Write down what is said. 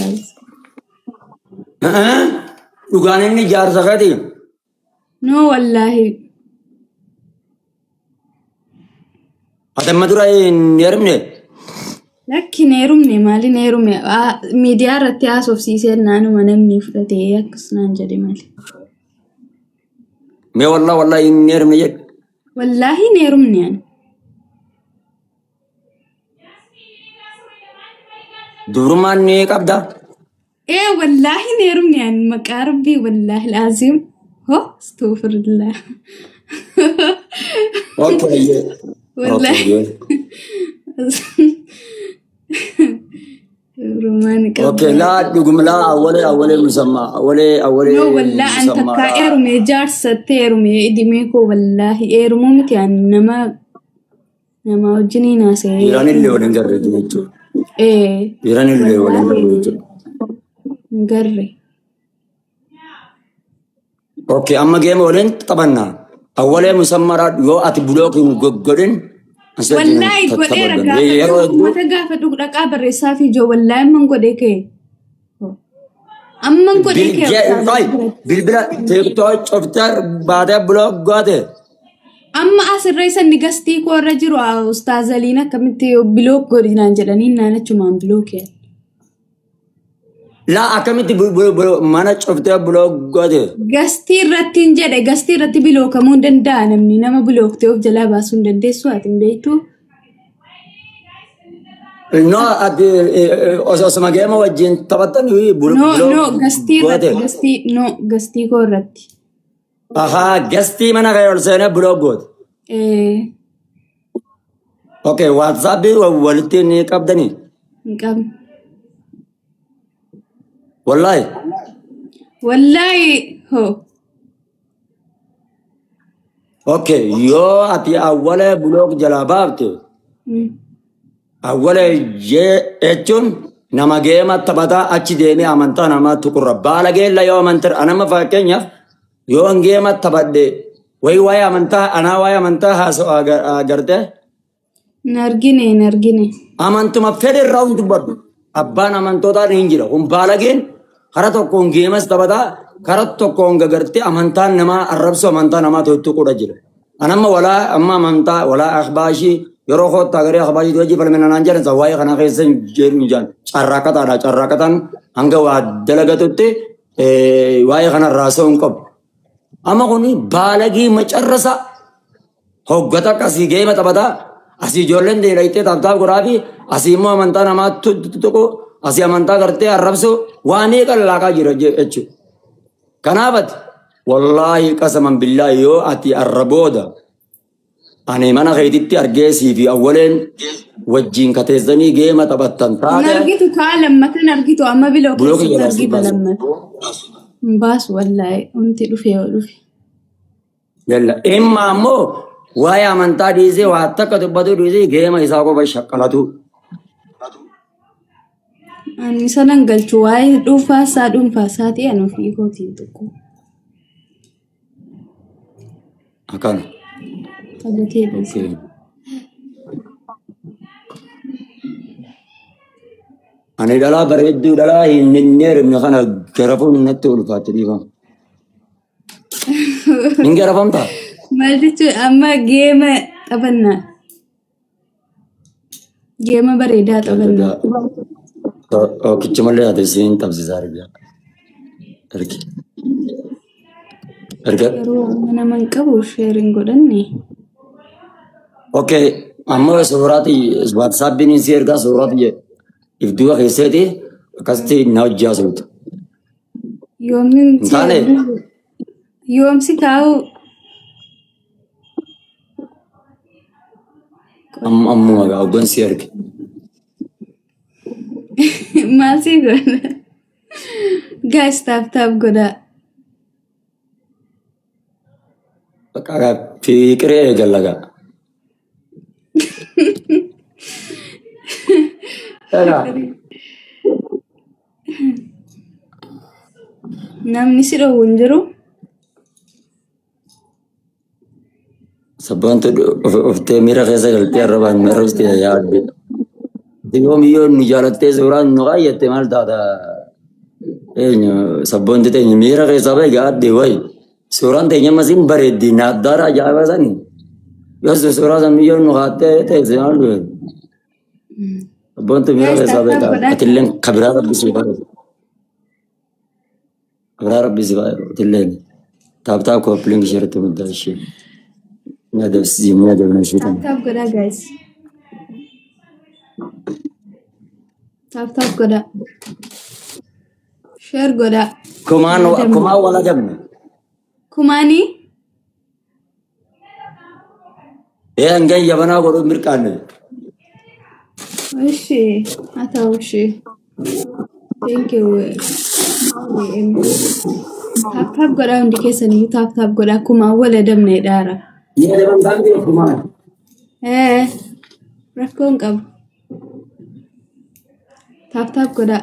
Guys. Dhugaan inni jaarsa keeti. No wallaahi. Ati amma dura hin heerumne? Lakki hin heerumne maaliin heerume? Miidiyaa irratti haasofsiisee naanuma namni fudhatee akkas naan jedhe malee. Mee wallaa wallaa hin heerumne jedhu. Wallaahi hin heerumne ani. Dubrummaan ni qabda. Ee wallaahi hin heerumne ani maqaa rabbii wallaahi laaziim. Ho astaghfirullah. Okay. Wallaahi. Okay. Dubrummaan ni qabda. Okay, laa dhugum laa awwalee awwalee musammaa awwalee awwalee No wallaahi an musammaa takkaa laa. heerume jaarsattee heerume idimee koo wallaahi heerumuu miti an nama nama wajjiniin haasa'ee. Dhiiraan illee waliin garre jechuudha. Ee Dhiiraan illee waliin garre wallaahi jechuudha. hin garre. Okay, amma geema waliin taphanna. Awwalee musammaadhaa yoo ati bulook hin godhin asii wajjin Wallaahi godheera taphanna. gaafa Yeroo dhufu hedduu uummata gaafa dhugu dhaqaa barreessaa fi ijoo wallaahi amman godhee ka'e. Amman godhee ka'e ustaaza biratti. Bilbila TikTok cuftee baatee bulook goote. Amma asirra isa inni gastii koo irra jiru ustaazaliin akkamitti bilook godhi naan jedhanii naan achumaan bilook jedhan. Laa akkamitti mana cuftee bilook goote? Gastii irratti hin jedhe gastii irratti bilookamuu hin danda'a namni nama bilooktee of jalaa baasuu hin dandeessu ati hin beektu. No, ati osoma geema wajjin taphattan No no bilook gastii irratti goote. gastii no gastii koo irratti. Ahaa, gastii mana kee ol seenee bilook goote. Eh, Okay, WhatsApp walitti ni qabdanii? Hin qabnu. Wallaahi. Wallaahi hoo. Okay, yoo ati awwalee bilook jalaa baafte awwalee jechuun nama geema taphataa achi deemee amantaa namaa tuqurra. Baala geella yoo amantaa anama fakkeenyaaf yoo an geema taphadhe wayii waa'ee amantaa anaa waa'ee amantaa haasa'u agartee Hin argine hin argine. Amantuma fedhe irraa hin dubbadhu. Abbaan amantootaa ni hin jira. Kun baalageen kara tokkoon geemas taphataa kara tokkoon gagartee amantaan namaa arrabsu amantaa namaa tuttuquudha jira. An amma walaa amma amantaa walaa ahbaashii yeroo koottaa garee ahbaashii hojii falmina naan jedhan san waa'ee kanaa keessa hin jedhu hin jedhan. Carraaqataadha. Carraaqataan hanga waa dalagatutti waa'ee kana irraa haasa'uu hin qabu. Amma kun baalagii macarrasa hoggata akkasii geema taphataa asii ijoolleen deelaytee taaptaap godhaa fi asii immoo amantaa namaa tuqu asii amantaa gartee arrabsu waa meeqa laaqaa jira jechuudha. Kanaaf ati wallaahi qasaman billaahi yoo ati arra booda ani mana keetitti argee sii fi awwaleen wajjin kateessanii geema taphattan Hin taate argitu kaa lammata hin argitu amma biloo bulookii keessatti jalaa si argita baasa. lammata. Hin baasu wallaahi wanti dhufe yoo dhufe. Yalla imma ammoo waa'ee amantaa dhiisee waa takka dubbatu dhiisee geema isaa qofa shaqqalatu. Ani sanan galchu waa'ee dhuunfaa isaa dhuunfaa isaatii ani ofii kootiin tokko Akkana. taphatee dhiise. Okay. Ani dhalaa bareedduu dhalaa hin heerumne kana garafuun natti ulfaatti dhiifama. Hin garafamtaa? Maal jechuun amma geema taphannaa. Geema bareedaa taphannaa. Okichi malee ati siin qabsiisaa argaa. Ergi. Erga. Yeroo amma nama hin qabu sheeriin godhanne. Okay. Amma suuraati waatsaappiin si ergaa suuraati if duuba keesseeti akkasitti na hojii haasofta. Yoomin Hin taane yoomsi taa'u amma ammuma gaa hoggan si erge. Maal sii godha? Guys tap tap godhaa. Bakka gaa fiqiree eegalla gaa. Egaa Namni si dhowwu hin jiru. Sabboontu uftee miira keessa galtee arrabaan arrabsite yaadde. Yoom yoo nu jaalattee suuraan nu kaayyatte maal taata? Eenyu sabboonti teenya miira keessaa bahe gaadde wayi. Suuraan teenya ammas hin bareeddi naaddaara ajaa'iba sani. Yoo suuraa san biyyoon nu kaattee teesse maal du'e. Sabboonti miira Guys, keessaa tap bahe tap gaadde. godhaa. Atilleen kabiraa rabbi sii bahe. Kabiraa rabbi sii bahe atilleen. Taap taap kooppilingi isheerratti muddaa ishee. Ni adabsiisi ni adabna ishee Tap tana. tap godhaa guys. Tap tap godhaa. Share godhaa. Kumaan Yaadamne. kumaan wal adabna. Kumaanii Ee hangan yabanaa godhuun mirqaanne. Ishi haa ta'u ishi. Thank you. Tap tap godhaa hundi keessaniyyuu tap tap godhaa kumaan wal adabne dhaara. Ni adaban kaan beeku kumaan. Ee rakkoo hin qabu. Tap tap godhaa.